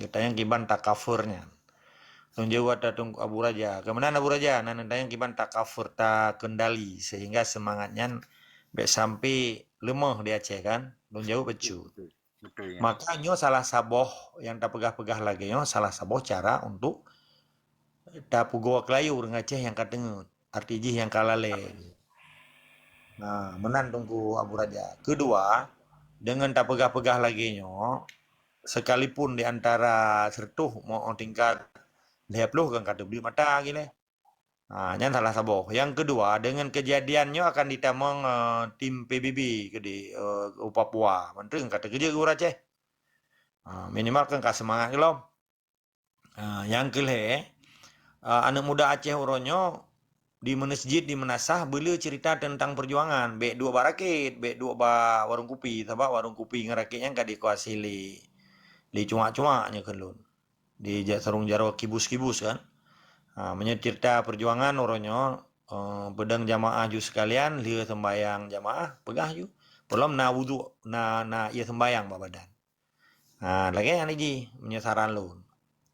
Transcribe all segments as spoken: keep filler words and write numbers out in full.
Geutanyong kiban takafur nyan. Lôn jaweueb ata Teungku Abu Raja. Keumanan Abu Raja, na neutanyong kiban takafur, takendali, sehingga seumangat nyan bék sampai leumoh di Aceh kan. Lôn jaweueb bacut. Betul, ya. Maka nyoe salah saboh nyang tapeugah-peugah lagée nyoe, salah saboh cara untuk tapeugoe keulayu ureuëng Aceh nyang ka teungeut, arti jih nyang ka lalée. Nah, meunan Teungku Abu Raja. Keudua, deungon tapeugah-peugah lagée nyoe, sekalipun di antara seureutôh mo tingkat lhée ploh kan ka teubiet mata gilée. Ha, nyan salah saboh. Nyang keudua, deungon keujadian nyoe akan jitamong, eh, tim P B B keudeh, eh, u Papua. Mantong ka teukeujot ureuëng Aceh. Ha, minimal kan ka seumangat keulom. Ha, nyang keulhée, eh, aneuëk muda Aceh uroe nyoe di meuneusjid, di meunasah, beuleu ceurita teuntang peujuangan. Bék duek bak rakét, bék duek bak warong kupi, sabab warong kupi ngon rakét nyan ka dikuasai lé, lé cuak-cuak nyoe kheun lôn. Di ja-, sarong jaroe kibus-kibus kan. Ha, meunyoe ceurita peujuangan uroe nyoe, eh, peudong jamaah ju seukalian, lheueh seumbahyang jamaah, peugah ju. Peulom na wudhu, na, na ié seumbahyang bak badan. Ha, lagée nyan jih, meunyoe saran lôn.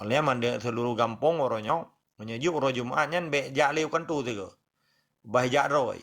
Oleh mandum seuluruh gampông uroe nyoe, meunyoe jeuet uroe Jumat nyan bék jak lé u kantô sigoe. Bah jak droe.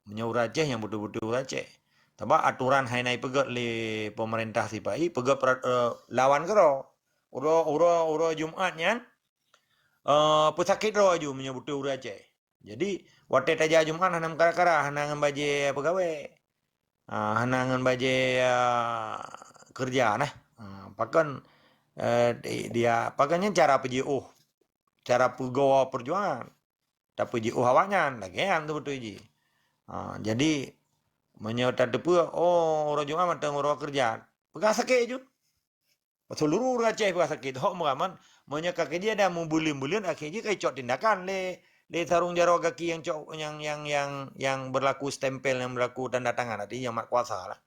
Meunyoe ureuëng Aceh nyang beutôi-beutôi ureuëng Aceh. Sabab atoran hai na ipeugét lé peumeurintah sipa-i, peugét pra-, eh, lawan keudroe. Uroe, uroe, uroe Jumat nyan, eh, peusakét droe ju meunyoe beutôi ureuëng Aceh. Jadi, watée tajak Jumat hana meukara-kara, hana ngon bajée peugawée. Ah, hana ngon bajée, ah, keureuja nah. Ah, pakon, eh, di-, dia, pakon nyan cara peujiôh, cara peugoe peujuangan. Tapeujiôh awaknyan, lagée nyan teubeutôi jih. Ha, jadi, meunyoe tateupeue, oh, uroe Jumat mantong uroe keureuja, peugah sakét ju. Seuluruh ureuëng Aceh peugah sakét, hok meuraman, meunyoe ka keujih ada meubuleuen-buleuen, akhé jih ka icok tindakan lé, lé sarong jaroe gaki nyang cok, nyang, nyang, nyang, nyang beurlaku stempel, nyang beurlaku tanda tangan, artinya nyang mat kuasa lah.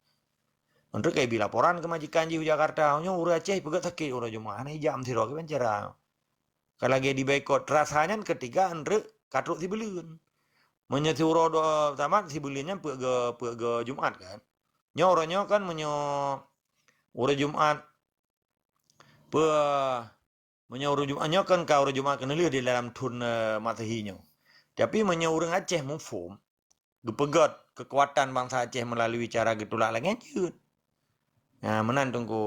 Untuk ka ibi laporan keu majikan jih u Jakarta, nyoe ureuëng Aceh peugét sakét uroe Jumat, hana ijak meusidroe, kiban cara. Ka lagée diboikot, rasa nyan keutiga eunteuk ka trok sibuleuen. Meunyoe siuroe dua tamat, sibuleuen nyan peuet geu-, peuet geu Jumat kan. Nyoe uroe nyoe kan meunyoe uroe Jumat, peu-, meunyoe uroe Jumat nyoe kan ka uroe Jumat keuneulheueh di dalam thon, eh, Masehi nyoe. Tapi meunyoe ureuëng Aceh muphom, geupeugét keukuatan bansa Aceh meulalu cara geutulak lagée nyan jeuet. Nah, meunan Teungku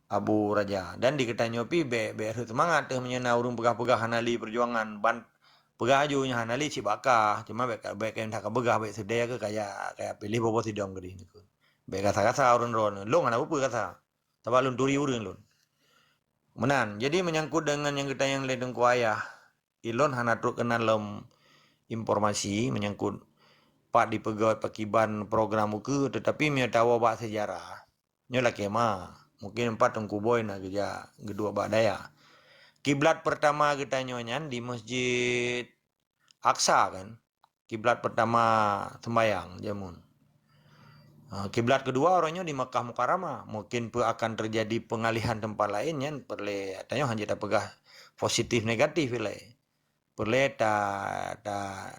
Abu Raja. Dan di geutanyoe pih bék, bék rhot seumangat teuh meunyoe na ureuëng peugah-peugah hana lé peujuangan ban peugah aju nyoe hana lé cit baka. Cuma bék, bék kayém that ka beugah bék seudeh keu kaya, kaya piléh boh-boh sidom keudeh nyoe. Bék kasa-kasa ureuëng droeneuh. Lôn hana peue kasa. Sabab lôn turi ureuëng lôn. Meunan, jadi menyangkut dengan nyang geutanyong lé Teungku Ayah, ilôn hana trok keunan lom informasi menyangkut pat dipeugét pakiban program ukeue, tetapi meunyoe tawoe bak sejarah, nyoe lakée ma. Mungkin pat Teungku Boy na geujak geuduek bak dayah. Kiblat pertama geutanyoe nyan di Masjid Aqsa kan? Kiblat pertama sembayang jameun. Ha, kiblat kedua uroe nyoe di Makkah Mukarramah. Mungkin peu akan terjadi pengalihan tempat lain nyan, peureulée tanyoe hana tapeugah positif negatif ilée. Peureulée ta, ta,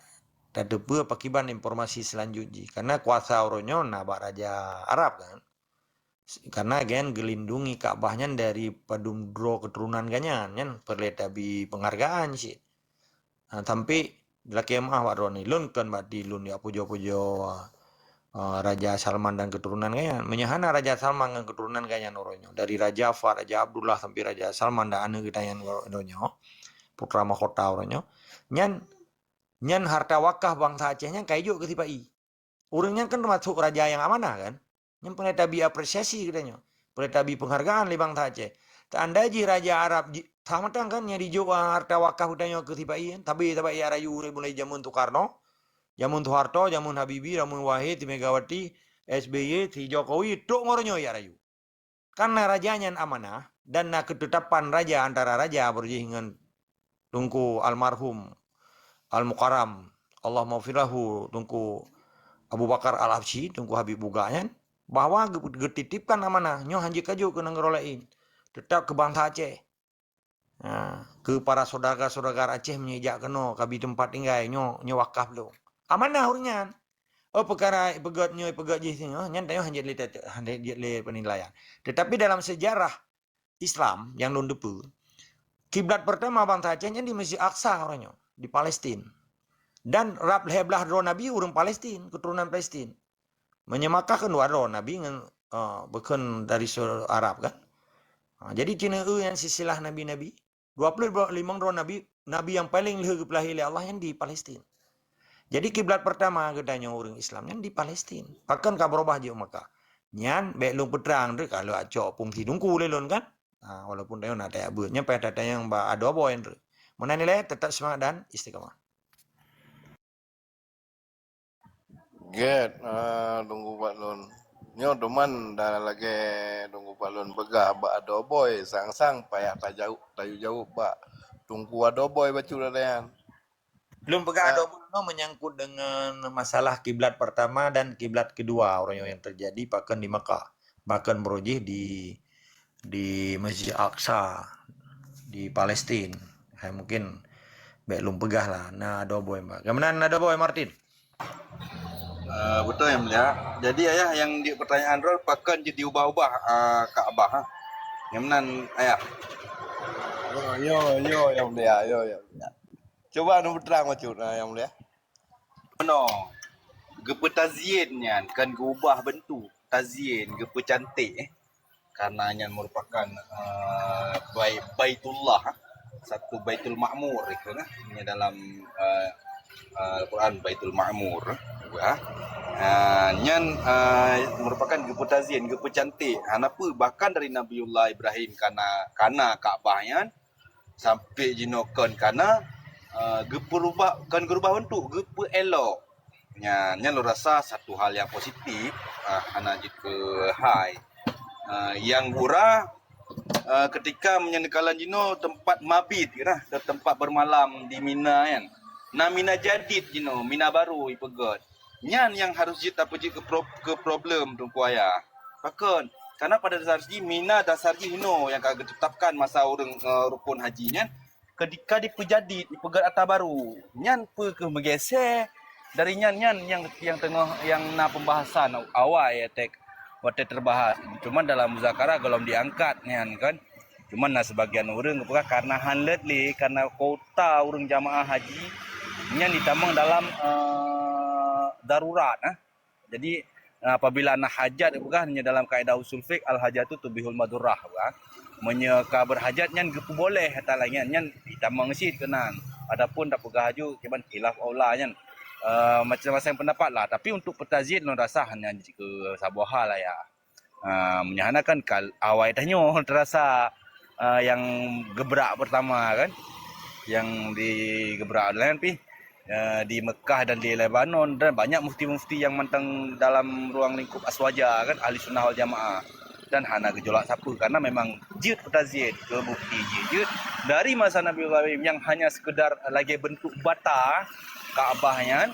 tateupeue pakiban informasi selanjut jih. Karena kuasa uroe nyoe na bak raja Arab kan. Karena gen geulindungi Ka'bah nyan dari padum droe keuturonan geuh nyan, nyan peureulée tabi peunghargaan cit. Ha, sampai lakée meuah bak droeneuh, lôn kon bak di lôn ya pujoe-pujoe, ha, Raja Salman dan keuturonan geuh nyan. Meunyoe hana Raja Salman ngon keuturonan geuh nyan uroe nyoe, dari Raja Fahd, Raja Abdullah sampai Raja Salman dan aneuëk geutanyoe uroe nyoe, putra mahkota uroe nyoe, nyan, nyan harta wakaf bansa Aceh nyan ka ijok keu sipa-i. Ureuëng nyan kan teumasok raja nyang amanah kan? Nyan peureulée tabi apresiasi geutanyoe. Peureulée tabi peunghargaan lé bansa Aceh. Seandai jih raja Arab ji-, sah mantong kan nyang dijok harta wakaf geutanyoe keu sipa-i kan? Tabi saban ya rayu mulai jameun Soekarno, jameun Soeharto, jameun Habibie, jameun Wahid, si Megawati, S B Y, si Jokowi, trok ngon uroe nyoe ya rayu. Karena raja nyan amanah dan na keutetapan raja antara raja beurjih ngon Teungku almarhum Al-Mukarram, Allahummaghfir lahu, Teungku Abu Bakar Al-Habsyi, Teungku Habib Bugak nyan, bahwa geu-, geutitipkan amanah nyoe hana jikajok keu nanggroe laén, teutap keu bansa Aceh. Ha, keu para saudagar-saudagar Aceh meunyoe jak keunoe kabi teumpat tinggai nyoe, nyoe wakaf lôn. Amanah ureuëng nyan. Oh, peukara peugét nyoe, peugét jih singoh, nyan tanyoe hana jeuet lé, hana jeuet lé peunilaian. Tetapi dalam sejarah Islam nyang lôn teupeue, kiblat pertama bansa Aceh nyan di Masjid Aqsa uroe nyoe, di Palestin. Dan rab lhèe blaih droe Nabi ureuëng Palestin, keturunan Palestin. Meunyoe Makkah kan dua droe Nabi ngon, eh, bukon dari su-, Arab kan. Ha, jadi cina eu nyang silsilah nabi-nabi. Dua ploh limong droe nabi, nabi nyang paleng lheueh geupeulahé lé Allah nyan di Palestin. Jadi kiblat pertama geutanyoe ureuëng Islam nyan di Palestin. Pakon ka beurubah jeuet Makkah? Nyan bèk lôn peutrang deh, ka lheueh acok fungsi teungku lé lôn kan. Ha, walaupun tanyoe na tajak beuet, nyan payah tatanyong bak adoe boy nyan. Meunan ilèe, tetap seumangat dan istiqamah. Gèt, ah, teungku bak lôn. Nyoe teuma dah lagèe teungku bak lôn peugah bak adoe boy, sang-sang payah tajaweueb, tajaweueb bak teungku adoe boy bacut nyan. Lôn peugah, ah, adoe boy nyoe menyangkut dengan masalah kiblat pertama dan kiblat kedua uroe nyoe nyang terjadi pakon di Makkah, bahkan beurujih di di Masjid Aqsa di Palestin. Hai mungkin bèk lôn peugah lah, na adoe boy, Mbak. Keumanan na adoe boy, Martin? Eh, beutôi, Yang Mulia. Jadi, Ayah, nyang di pertanyaan droe, pakon jeuet diubah-ubah, eh, Ka'bah, ha? Nyang meunan, Ayah. Yo, yo, yo, Yang Mulia, yo, Yang Mulia. Cuba neupeutrang bacut, eh, Yang Mulia. Meunoe, geupeutazyin nyan kan geuubah beuntuk, tazyin, geupeucantik, eh. Karena nyan merupakan, eh, bai-, Baitullah, eh, satu Baitul Ma'mur itu, nah, di dalam, eh, eh, Al-Quran Baitul Ma'mur, ya. Eh, nyan, eh, merupakan geupeuntazin, geupeucantik. Hana peue, bahkan dari Nabiullah Ibrahim kana, kana Ka'bah nyan, sampai jinoe kon kana, eh, geupeurubah, kon geurubah beuntuk, geupeuelok. Nyan, nyan lôn rasa satu hal nyang positif, ah, hana jeuet keu hai. Ah, nyang gura, ah, ketika meunyoe neukalon jinoe teumpat mabit, nah, teumpat bermalam di Mina nyan. Na Mina jadid jinoe, Mina barô ipeugöt. Nyan nyang harôh jeuet tapeujeuet keu pro-, keu problem Teungku Ayah. Pakon? Karena pada dasar jih Mina dasar jih inoe nyang ka geutetapkan masa ureuëng, eh, rukon haji nyan. Ketika dipeujadid, dipeugöt ata barô, nyan peu kheueh meugeusé dari nyan, nyan nyang, nyang teungoh, nyang na pembahasan awai, ya, tek, watée teubahas. Cuman dalam muzakarah gohlom diangkat nyan kan. Cuman na sebagian ureuëng geupeugah karena han leuet lé, karena kuota ureuëng jamaah haji nyan ditamong dalam, eh, darurat, nah. Jadi, apabila na hajat, peugah nyoe dalam kaedah usul fiqh, al-hajatu tubihul madurah, peugah. Meunyoe ka berhajat nyan geupeuboleh ata laén nyan, nyan ditamong cit keunan. Adapun tapeugah aju kiban khilaf aula nyan, eh, macam-macam pendapat lah. Tapi untuk peutazyin lôn rasa hanya jeuet keu saboh hal, ya. Ah, meunyoe hana kan kal-, awai tanyoe teurasa, ah, nyang geubrak pertama kan, nyang digeubrak laén pih, eh, di Mekah dan di Lebanon, dan banyak mufti-mufti nyang mantong dalam ruang lingkup Aswaja kan, Ahli Sunnah wal Jamaah. Dan hana geujolak sapeue, karena memang jeuet peutazyin keu mufti jih jeuet dari masa Nabi Ibrahim nyang hanya sekedar lagée bentuk bata Ka'bah nyan,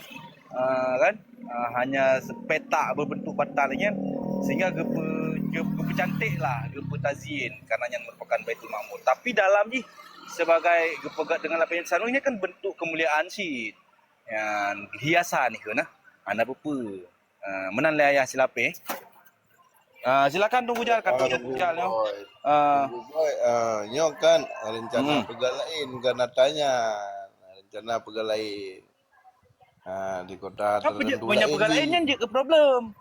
ah, kan, ah, hanya sepetak berbentuk bata lagée nyan, sehingga geupeu-, geup-, geupeucantik lah, geupeutazyin, karena nyan merupakan Baitul Ma'mur. Tapi dalam jih sebagai geupeugah dengan lapis sanui nyan kan bentuk kemuliaan cit. Nyan hiasan ikeu nah. Hana peue-peue. Ah, meunan lé Ayah silapeh. Ah, silakan Teungku Jal, ka trok Teungku Jal nyoe. Ah. Teungku Boy, ah, nyoe kan rencana peugah laén, bukan ata nyan. Rencana peugah laén. Ha, di kota tertentu laén. Punya peugah laén nyan jeuet keu problem.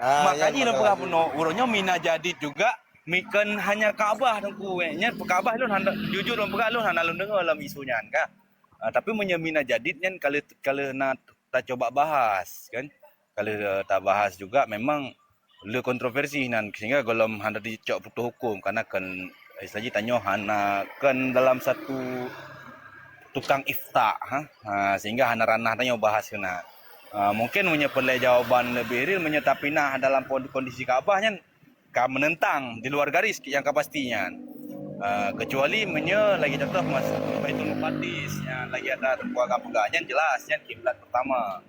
Ah, makanya lôn peugah bunoe, uroe nyoe Mina jadid juga, mikon hanya Ka'bah Teungku, eh. Nyan Ka'bah lôn hana, jujur lôn peugah, lôn hana lôn deungoe lam isu nyan ka. Ah, tapi meunyoe Mina jadid nyan ka lheueh, ka lheueh na tacoba bahas kan. Ka lheueh, eh, tabahas juga memang le kontroversi nan sehingga gohlom hana dicok putôh huköm karena kan istilah jih tanyoe hana kan dalam satu tukang ifta, ha. Ha, sehingga hana ranah tanyoe bahas keunan. Ha, mungkin meunyoe peureulée jawaban leubeh real meunyoe tapinah dalam pon-, kondisi Ka'bah nyan ka menentang di luar garis nyang ka pasti nyan. Ha, kecuali meunyoe lagi contoh mas-, Baitul Muqaddis nyan lagi ada teupeue ka peugah nyan jelas nyan kiblat pertama.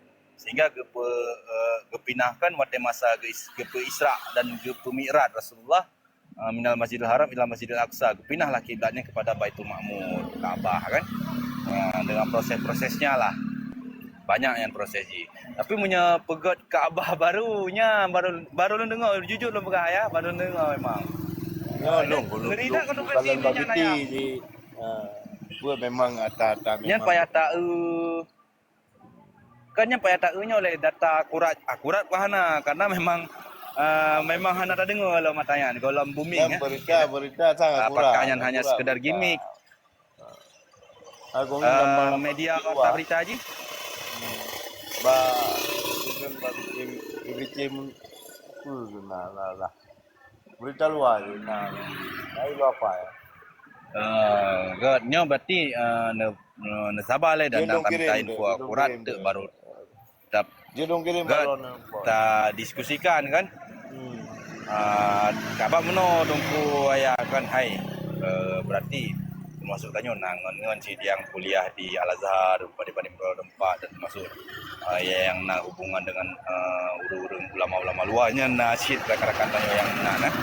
Sehingga geupeu-, eh, geupinahkan watée masa geupeu-Isra dan geupeu-Mi'raj Rasulullah, eh, minal Masjidil Haram ila Masjidil Aqsa. Geupinahlah kiblatnya kepada Baitul Ma'mur, Ka'bah kan. Eh, dengan proses-prosesnya lah. Banyak yang proses jih. Tapi meunyoe peugöt Ka'bah baru, nya baru, baru lôn deungoe, jujur lôn peugah ya, baru lôn deungoe memang. Nyoe lôn, lôn, ngeri that lôn keuneuk bukan lôn bagi nyan ayah. Di, ah, buat memang ata-ata. Nyan memang payah taeu. Kan nyan payah taeu nyoe lé data akurat, akurat pun hana, karena memang, ah, memang hana tadeungoe lom ata nyan, gohlom booming, nyan ya. Berita, berita sangat akurat. Apakah nyan hanya sekedar gimmick? Ah, media warta berita jih? Hmm. Ba, itu kan ba B B C, B B C mun-, uh, nah, lah, lah. Berita luar je, nah, nah. Lain luar apa ya? Ah, gét. Nyoe berarti, ah, ne-, ne-, neusaba lé dan tang tamita info akurat teuk baru. Tap-, jeuet lôn kirém gét, baroe nang buat. Tadiskusikan kan? Hmm. Ah, kabak meunoe Teungku Ayah kan, hai. Eh, berarti termasuk tanyoe na ngon-ngon sidang kuliah di Al-Azhar, padé-padé beberapa tempat dan termasuk, ah, nyang na hubungan dengan, ah, ureuëng-ureuëng ulama-ulama luar nyan na cit rakan-rakan tanyoe nyang na, nah.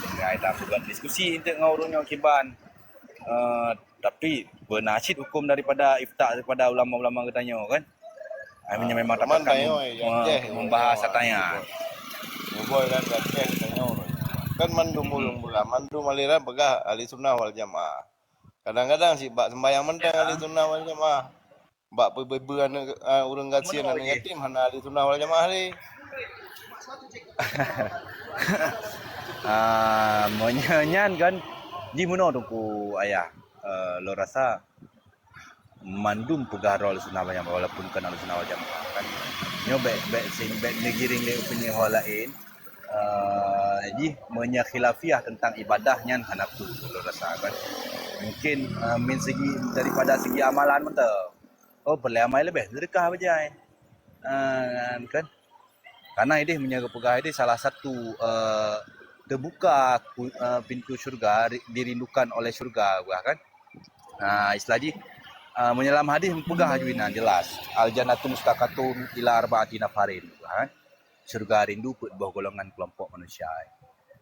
Dengan ita sudah diskusi enteuk ngon ureuëng nyoe kiban. Eh, tapi beuna cit hukum daripada ifta daripada ulama-ulama geutanyoe kan. Ah, memang tepat kan membahas atanya. Muboi kan Aceh tanyoe. Kan mandum ulama, mandum aliran peugah ahli sunnah wal jamaah. Kadang-kadang sibak sembahyang mantong ahli sunnah wal jamaah. Bak peubeubaih aneuk, ah, ureuëng gasien, aneuk yatim hana ahli sunnah wal jamaah lé. Ah, meunyoe nyan kan, jih meunoe Teungku Ayah, eh, lôn rasa mandum peugah droe ahli sunnah wal jamaah walaupun kon ahli sunnah wal jamaah kan. Nyoe bék, bék sin, bék neugiring lé opini ho laén. Eh, jih meunyoe khilafiah tentang ibadah nyan hana peue lôn rasa kan. Mungkin, eh, min segi daripada segi amalan mantong. Oh, peureulée amai leubeh, seudeukah bajai. Ah, kan? Karena ideh meunyoe geupeugah ideh salah satu, eh, teubuka ku-, eh, pintu syurga, ri-, dirindukan oleh syurga, buah kan? Ah, istilah jih, ah, meunyoe lam hadis meupeugah aju inan jelas, "Al jannatu mustaqatun ila arba'ati nafarin," buah kan? Syurga rindu peuet boh golongan keulompok manusia.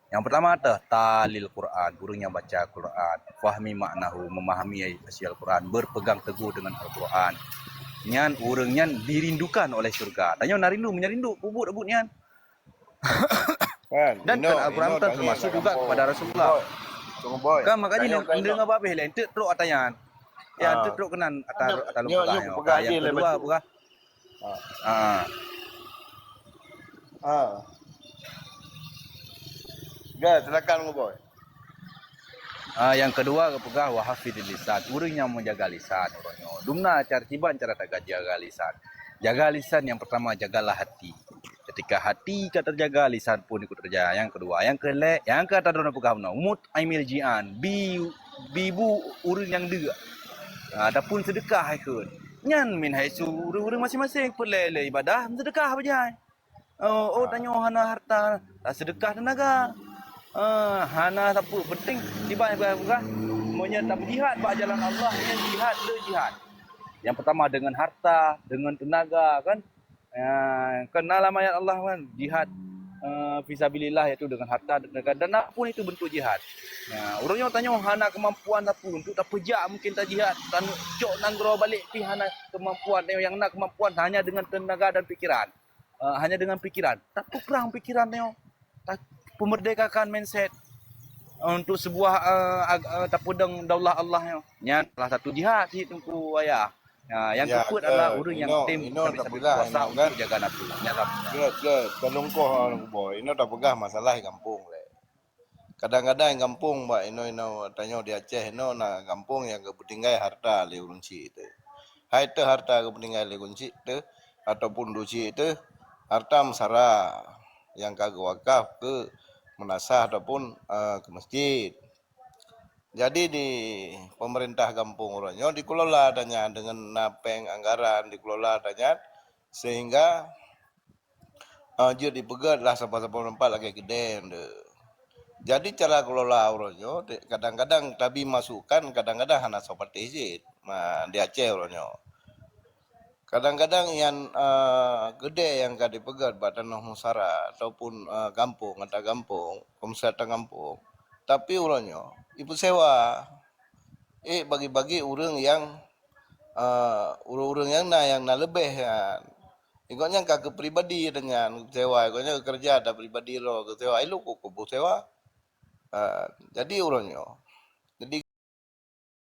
Nyang peurtama teuh talil Quran, ureuëng nyang baca Quran, fahmi maknahu, memahami isi Al-Quran, berpegang teguh dengan Al-Quran. Nyan ureuëng nyan dirindukan oleh syurga. Tanyoe na rindu, meunyoe rindu, peubuet buet nyan. Dan inoe, kon Al-Quran inoe teuh tanya termasuk juga kepada Rasulullah. Kan makanya tanyoe, ndeungoe babeh lé, enteuk trok ata nyan. Ya, enteuk trok keunan ata, ata lôn peugah nyoe. Nyang keudua peugah. Ah. Ah. Ga, silakan Teungku Boy. Ah, nyang keudua geupeugah wa hafidil lisan. Ureuëng nyang meujaga lisan uroe nyoe. Dumna cara tiban cara taga jaga lisan. Jaga lisan nyang peurtama jagalah hati. Ketika hati ka teujaga, lisan pun ikut teujaga. Nyang keudua, nyang keulhée, nyang ka tadroe peugah bunoe, mut aimil jian, bi, bi bu ureuëng nyang deuk. Ah, ataupun seudeukah hai kheun. Nyan min hai su ureuëng-ureuëng maséng-maséng peureulée lé ibadah, seudeukah bajai. Oh, oh, tanyoe hana harta, taseudeukah teunaga. Ah, hana sapeue, penting tiba ibadah bukan. Meunyoe tapeujihad bak jalan Allah, nyan jihad le jihad. Yang pertama dengan harta, dengan tenaga kan. Ah, kan na lam ayat Allah kan, jihad, eh, fisabilillah, yaitu dengan harta dan tenaga, dan apapun itu bentuk jihad. Nah, ureuëng nyoe tanyoe hana kemampuan sapeue untuk tapeujak mungkin tajihad, taneuk cok nanggroe balek pih hana kemampuan. Tanyoe nyang na kemampuan hanya dengan tenaga dan pikiran. Eh, hanya dengan pikiran. Tapeurang pikiran tanyoe. Ta-, pemerdekakan mindset, eh, untuk sebuah, eh, ag-, eh, tapeudong daulah Allah nyoe. Nyan salah satu jihad cit Teungku Ayah. Ha, nyang keupeuet adalah ureuëng nyang tem sabit-sabit kuasa untuk jaga nafsu. Nyan sabab. Gét, gét. Ka lungkoh Teungku Boy. Inoe tapeugah masalah gampông lé. Kadang-kadang gampông bak inoe-inoe tanyoe di Aceh inoe na gampông nyang geupeutinggai harta lé ureuëng chik teuh. Hai teuh harta geupeutinggai lé ureuëng chik teuh ataupun duek chik teuh, harta meusara nyang ka geuwakaf keu meunasah ataupun, eh, keu masjid. Jadi di pemerintah gampông uroe nyoe dikelola ata nyan deungon na péng anggaran dikelola ata nyan sehingga, eh, jeuet dipeugét lah saban-saban teumpat lagée keudée nyan. Jadi cara kelola uroe nyoe kadang-kadang tabi masukan, kadang-kadang hana soe patéh cit, ma, di Aceh uroe nyoe. Kadang-kadang nyan, eh, keudée nyang ka dipeugét bak tanoh meusara ataupun, eh, gampông, ata gampông, peumeusaran gampông. Tapi uroe nyoe ipeusewa. Eh, bagi-bagi ureuëng nyang, eh, ureuëng-ureuëng nyang na, nyang na leubeh nyan. Gobnyan ka keu pribadi ata nyan, geusewa, gobnyan geukeureuja ata pribadi droe, geusewa, ilok kok kubu sewa. Uh, jadi uroe nyoe, jadi